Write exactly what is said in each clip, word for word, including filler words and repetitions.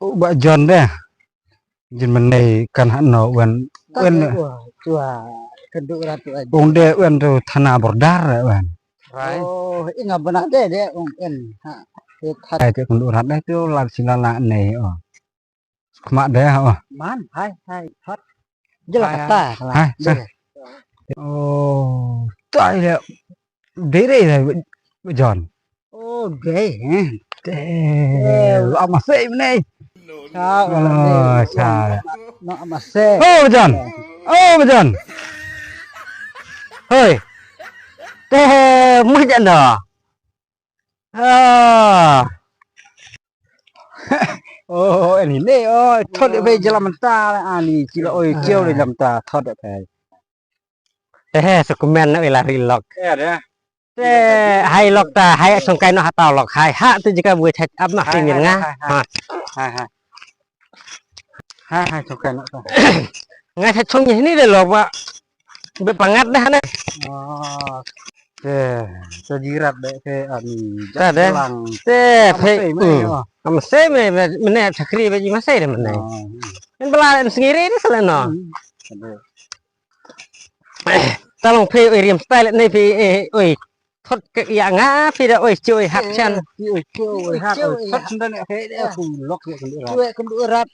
U Bah John de. Jin mynne kan hano wen, wen. Wah, chua, kan du rat tu aja. Ung de wen tu thana border wen. Rai. Oh, inga bana de de ung en. Ha. Te that. Ai te kan du rat de tu lar sila la ne, oh. Khmat de, oh. Man, hai, hai, thot. Jela kata. Hai, hai. Oh, tai le. Dei dei dei, John. Oh, dei, eh. Dei. Lo ama sei mene. Cha, oh, cha. No ama sei. Oh, John. Oh, John. Hoi. Te mui jan da. Ah. Oh, ani ne, oh, thot de jela menta, ani chila oi chiu de lamta, thot de. Te he, su kmen na ila ri lok. Ya, ya. Te hai lok ta, hai song kai no hataw lok, hai ha tu jika bu chat ap na hai, sing hai, nga. Hai, hai. Ha. Hai, hai. Hai, hai, song kai no ta. Nga chat song ni de lok ba. Be pangat dah na. Oh. Te, te jirat de te ani. Ta de. Te, pe. Am se me, me ne chakri be ji masai de mene. Oh. En bela en sengiri ni sala no. Hmm. Ta long phi oi riam style ne phi, eh, oi. Thot ke ya nga phi da oi chu oi hak chan. Phi oi chu oi hak oi thot chan ne phi de phi lok ya kan rat. Chu oi kan rat.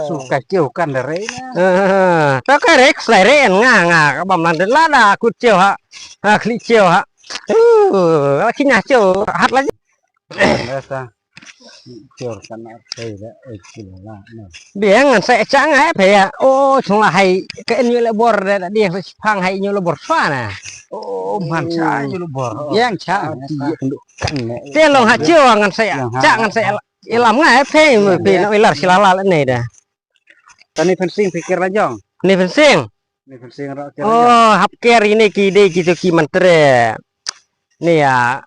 Su ka chu kan da re na. Eh, ta ka re slai re nga nga ka bam nan de la da ku chu ha. Ha khli chu ha. Uh, la ki nya chu hat la. Biang ngan sa chang hai phe ya. Oh, chung la hai ka en yu le bor de da dia phang hai yu le bor swa na. Oh, man sa yu le bor. Biang cha. Te long ha chiu ngan sa cha ngan sa ilam nga hai phe mu phe na ilar sila la ne da. Tani fencing pikir la jong. Ni fencing. Ni fencing ro kira. Oh, hap ker ini ki dei ki tu ki mantre. Ni ya,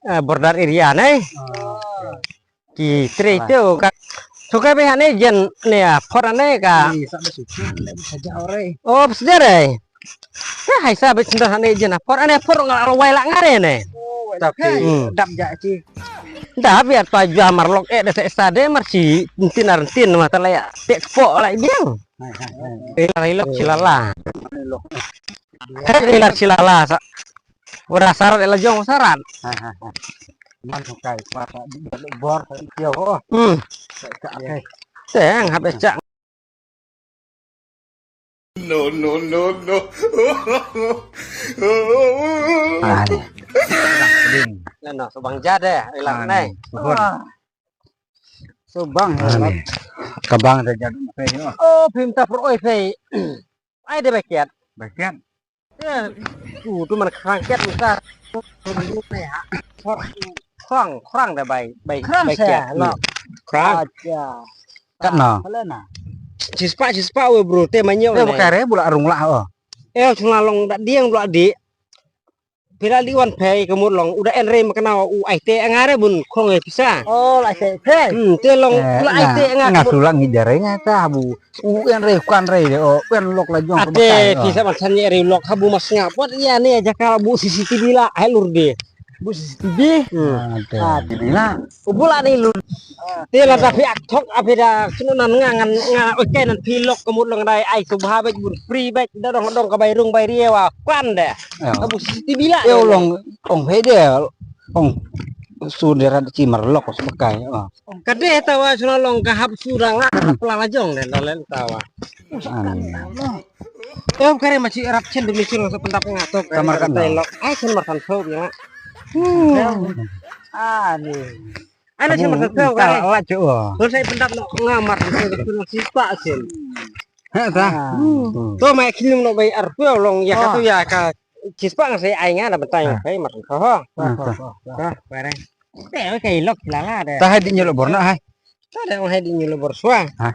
eh, border area ni. Oh. Ki tre tu ka. Suka be hane jen ni ya, por ane ka. Ni sa be suci, le be saja ore. Oh, be saja re. Ya, hai sa be cendar hane jen, por ane por ngal wai la ngare ni. Tapi dap ja ci. Dap ya tu aja marlok eh de sa de marsi tin ar tin mata la ya. Tek po la biang. Hai, hai, hai. Ila ila cilala. Hai, ila cilala sa. Ora sarat ila jong sarat. Hai, hai, hai. Man sukai kuasa di bor sa ikio. Hmm. Sa, sa, okay. Teng hab cak. No, no, no, no. Ah, ni. Lah no, subang jade, ilang nai. Subang, ah, ni. Kabang dah jadi. Oh, phim ta pro oi phei. Ai de bakiat. Bakiat. Ya, tu, tu man khang kiat ta. Khang, khang da bai, bai, khang bai sa, kiat. Lo. Khang. Acha. Kat na. Hala na. Chispa, chispa we bro, te manyo. Te bakare bula arung lah, oh. Eh, chung la long da diang bula di. Pila di wan phei ka mut long u da en rei ma ka nau u ai te nga re bun khong e pisa. Oh, lai te phei. Hmm, te long u la ai te nga. Nga sulang hi jare nga ta bu u en rei kan rei de o en lok la jong. Ate pisa man san ye rei lok ha bu mas nga pot ya ne ja ka bu C C T V la hai lur de. Bu C C T V. Hmm. Ate. Ate na. U bu la ni lur. Te la da phi ak thok a phi da sunu nan nga ngan nga oi kai nan phi lok ka mut long dai ai subha bek bun free bek da dong dong ka bai rung bai riewa kwan de. Abu siti bila. Yo long ong he de ong su de rat ci mar lok su kai. Ka de ta wa sunu long ka hap su da nga pla la jong de la len ta wa. Em kare ma ci rap chen de mi sunu sa pendap nga to. Kamar kan dai lok ai chen mar kan tho ya. Ani. Ana chin mar tang ka la chu. Lo sai pendap no nga mar tang ka tu si pa chin. Ha ta. To mai khin no bai ar pu long ya ka tu ya ka. Chispa nga sai ai nga na bentai kai mar tang ho. Ba re. Te kai lok la la de. Ta hai di nyelo bor na hai. Ta de hai di nyelo bor swa. Ha.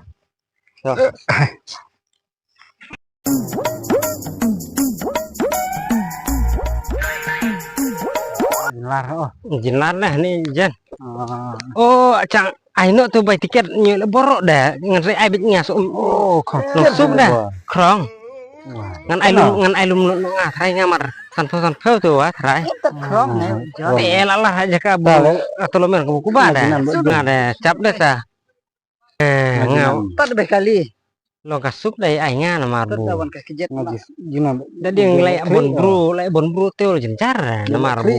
Jinlar oh. Jinlar lah ni jen. Oh, chang ai no tu bai tiket nyu le borok da ngan re ai bit ngas um. Oh, khong. Nong sum da. Krong. Ngan ai lum ngan ai lum no nga thrai nga mar. San pho san pho tu wa thrai. Krong ne. Pe la la ha jaka bu atolomen ku ba da. Nga da chap da ta. Eh, nga. Tat be kali. Long ka suk dei ai nga namar bu. Tat wan ka kejat. Da ding lei bon bru, lei bon bru teo jynjar namar bu.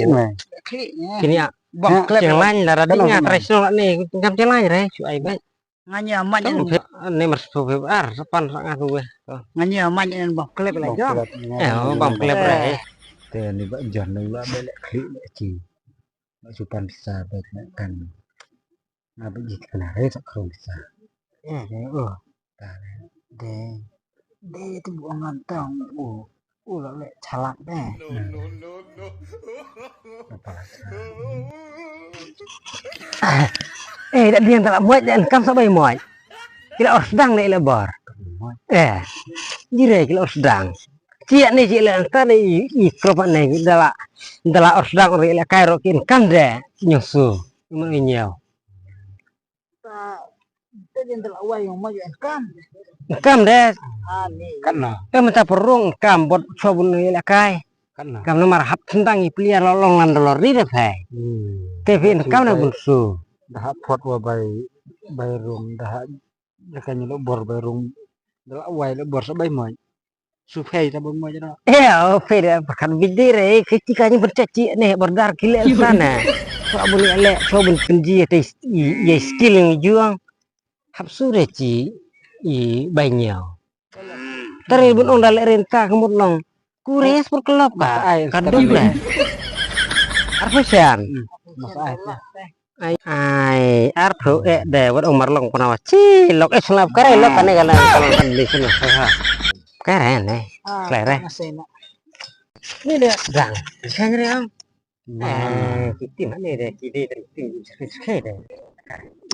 Kini a bang klep yang lain dah ding nga trai sno ni kam yang lain re, shu ai bai. Nga nya maj en. Ne mar shu ar sapan sa nga tu weh. Nga nya maj en bang klep la jong. Eh, bang klep re. Te ni ba jan ni la be le klik le ci. Ba supan sa be kan. Nga ba ji kana re sa krum sa. Eh, oh. Ta re. De. De tu bu ngan tang. Oh. U la le chalak de. Eh, da diang ta la muaj de kam sa bai muaj. Ki la or sdang ne le bor. Eh, jire ki la or sdang. Ciak ne ciak le anta ne i krop ne da la da la or sdang or le kai ro kin kam de nyusu. Mun nyau. Ta, ta jen ta la wai ong ma jen kam. Kam de. Kan na. Ka mata perung kam bot sobun ni la kai. Kan na. Kam nomor hap tentang i plia lolong nan dolor ri de phai. Te phin kam na bun su. Da hap pot wa bai bai rung da hap da kan lo bor bai rung. Da la wai lo bor sa bai mai. Su phei ta bun mo jero. Eh, oh, phei da perkan bidi re, kiti ka ni bercaci ne bordar kile sana. So bun le, so bun penji te ya skill ni juang. Hap su re ci i bai nyau. Tare bun ong da le renta kemut long. Kures per kelop ka. Ai, kan dum le. Arfasian. Mas ai. Ai, ai, ar thu e de wat umar long puna wa. Chi, lok e snap kare lok kane kala kala kan di sini. Ha. Kare ne. Kare. Ni de dang. Sengre am. Eh, kiti mane de, kiti de, kiti de.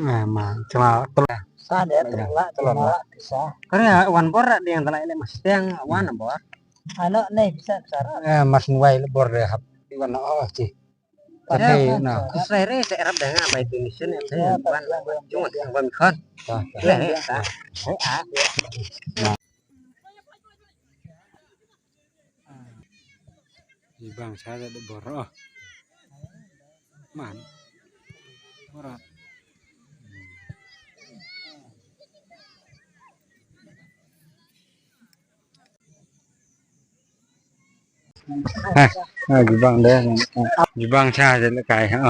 Ah, ma, cuma telur. Sa de telur la, telur la, bisa. Kare wan bor de yang telai le mas yang wan bor. Ano ne bisa besar. Eh, mas wai le bor de hap. Di wan oh ci. Tapi na. Selere se Arab dengan apa itu mission ya. Wan cuma yang wan kon. Selere. Jibang sa da bor. Man. Bor. Ha, ha, jibang de. Jibang sa da kai ha.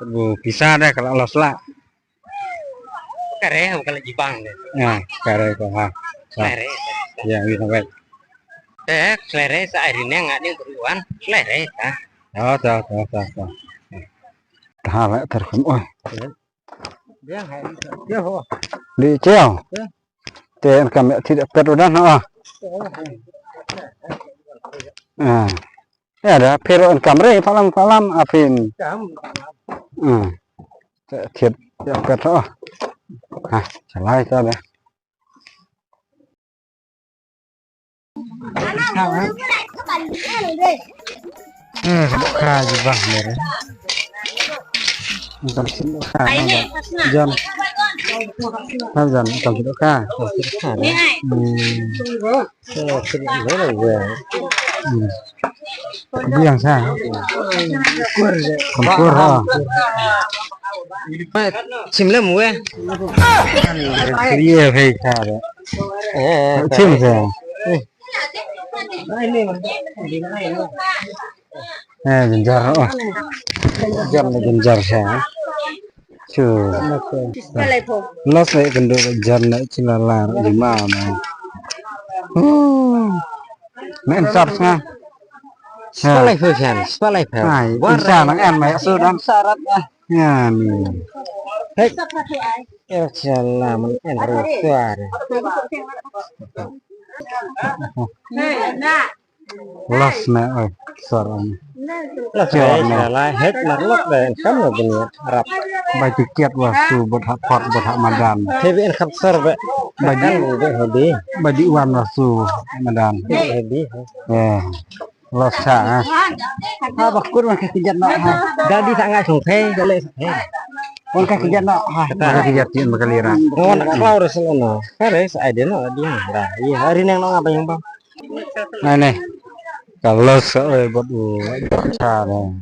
Bu pisa de kalau los la. Kare ha kala jibang de. Ya, kare ko ha. Kare. Ya, wi na wai. Te kare sa ari ne nga ding ruan. Kare ta. Ta ta ta ta ta. Ta la ter khum oi. Dia hai. Dia ho. Di cheo. Te en kam ya tidak per udah na. Ah. Ya da pero en kam re falam falam apin. Ah. Thied ïa kat ha. Ha, chalai ta da. Eh, ka dohkha ji bang ne re. Kan sim dohkha na ba. Jan. Ha jan, kan sim dohkha. Hmm. Biang sa. Kumkur ha. Sim lem weh. Kriya phai kha de. Sim sa. Eh, jynjar oh. Jam na jynjar sa. Chu. Los le kendo jan na chila lar di ma na. Oh. Na en sap nga. Spalai phu chan, spalai phu. Ai, insa nang en mai su dan sarat ah. Ya ni. Hei. Eh, chala man en ru tuar. Los ne oi, sor oi. Los ne oi, la het lar lok de kam lo bini rap. Bai tiket wa su bot ha pot bot ha madan. Te bi en khap sor be. Bai di kan be hodi. Bai di wan wa su madan. Hodi. Eh. Los cha ha. Ha ba kur wan ka kijat no ha. Dadi sa ngai song the, dale sa the. Wan ka kijat no ha. Wan ka kijat tin ba kali ra. Wan ka klau res no. Ka res ai de no di ha. Iya, hari neng no ngapa yang bang. Nai nai. Ka los ka oi bot u cha ne.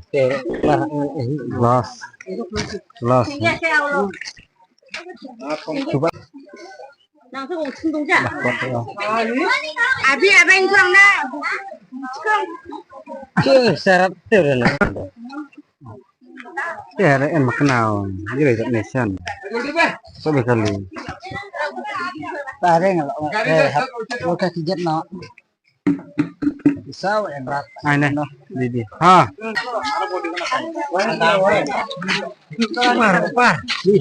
Los. Los. Cuba. Abi, abang tuang dah. Ke syarat tu dah nak. Te re en maknau. Ni le nation. So be kali. Tare ngal. Eh, hap. Lo ka kijet no. Saw en rat. Ai ne. Di di. Ha. Par par. Di.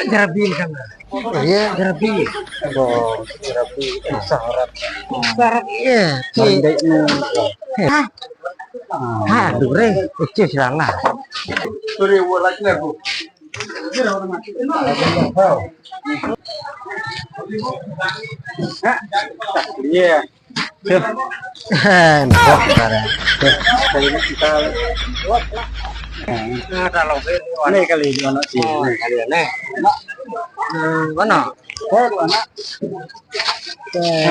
Jarabi kan. Iya, jarabi. Oh, jarabi. Syarat. Syarat iya. Mandai ni. Ha. Ha, dure. Itu salah. Sorry, wo lagi aku. Iya. Wah, cara. Kali ini kita, eh, ini kali di mana sih? Oh, kali ini. Hmm, mana? Oh, mana? Eh,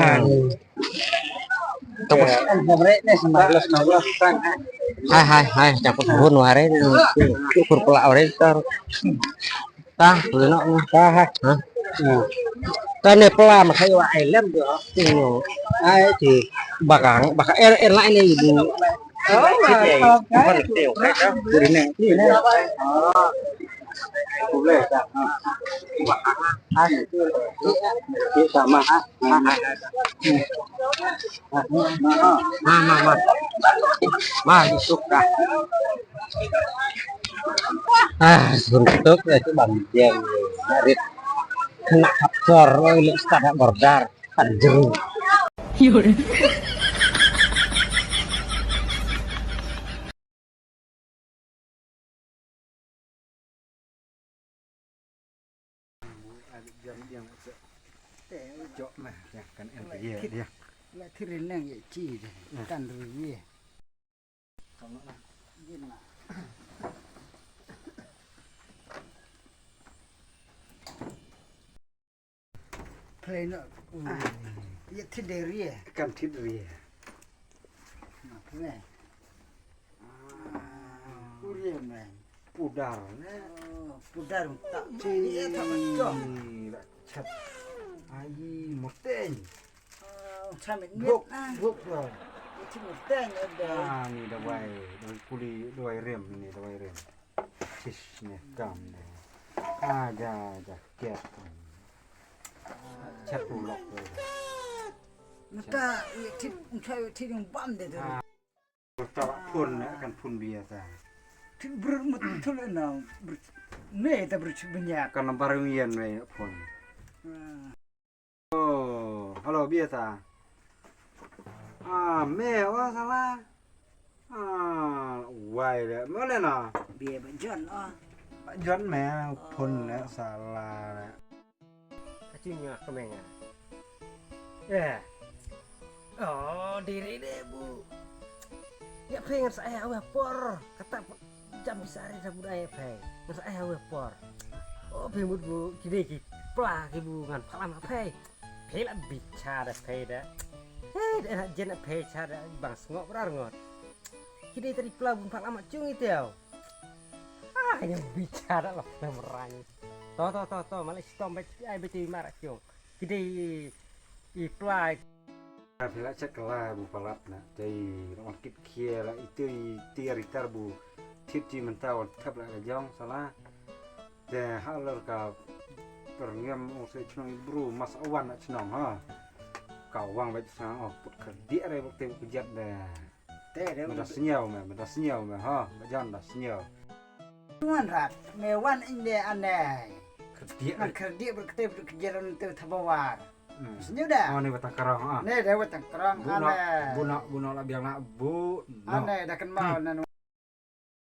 hai, hai, hai, cakap pun warai ni. Ukur pula warai tar. Tah, tu nak. Tah, ha. Ha? Kan ni pula makai wa ai lem dia. Tengok. Ai, di bakang, bakang, er, er, lain ni ibu. Oh, bukan, bukan, bukan. Ini, ini. Oh. Boleh, tak? Ha. Hai, itu. Ini sama, ha. Ha, ha, ha. Ma, ma, ma. Ma, isuk dah. Ah, suntuk dah tu bang dia. Narit. Kena kapsor, oh, ini start border. Anjir. Jok mah, ya kan, em, dia, dia. La thir nang ya ci de. Kan ru ye. Play no. Ah. Ye thit de rie. Kan thit rie. Na, play. Ah. Kurie, man. Pudar, ne? Oh, pudar, tak. Ni, eh, tak betul. Ni, tak chat. Ai, moteng. Oh, chat mit mit, ah. Buk, buk, buk. Chat moteng, ada. Ah, ni dawai, dawai kuli, dawai rem, ni dawai rem. Sis, ni kam ni. Ah, ja, ja, kiat. Chat tu lok tu. Mata, ye thit, ung chai ye thit yung bam de tu. Ah. Ka phone na kan phone bia ta. Ti brut mut thul na brut. Ne ta brut bnya. Kan nambar yung yen ne phone. Ah. Oh, hello bia ta. Ah, me wa sala. Ah, wai le. Mo ne na. Bia ba John, ah. Ba John me phone le sala le. Ka jingïa ka meng ah. Eh. Oh, dei re de bu. Ïa phi ngan sa ai ha wei por. Kata jam bisa re da bu dei phi. Ngan sa ai ha wei por. Oh, phi mut bu ki dei ki pla ki bu ngan phalam ha phi. Phi la bicha da phi da. Hei, da na jen na phi cha da bang sngok brar ngot. Ki dei tadi pla bu phalam ma chung i teo. Ah, yang bicha da la phi mrang. To, to, to, to, malai stom ba ai ba ti mara chung. Ki dei i pla. Ka phi la check la bu palat na. Dei la wan kit khia la itu i ti ritar bu. Thit ti mynta wan thap la ka jong sala. Te halor ka perngem ong se chnong i bru mas awan na chnong ha. Ka wang ba chnong oh put ka dia re bu te bu jat de. Te de. Me da sñiaw me, me da sñiaw me, ha, me jan da sñiaw. Wan rat, me wan inde ane. Kyrdiak. Ngan kyrdiak bad kata bad kyrdiak ron te thaba war. Hmm. Sñiaw da. Oh, ne batang karang, ha. Ne de batang karang, bu no, ane. Bu no, bu no la biang na, bu no. Ane, da kan mau, hmm, nan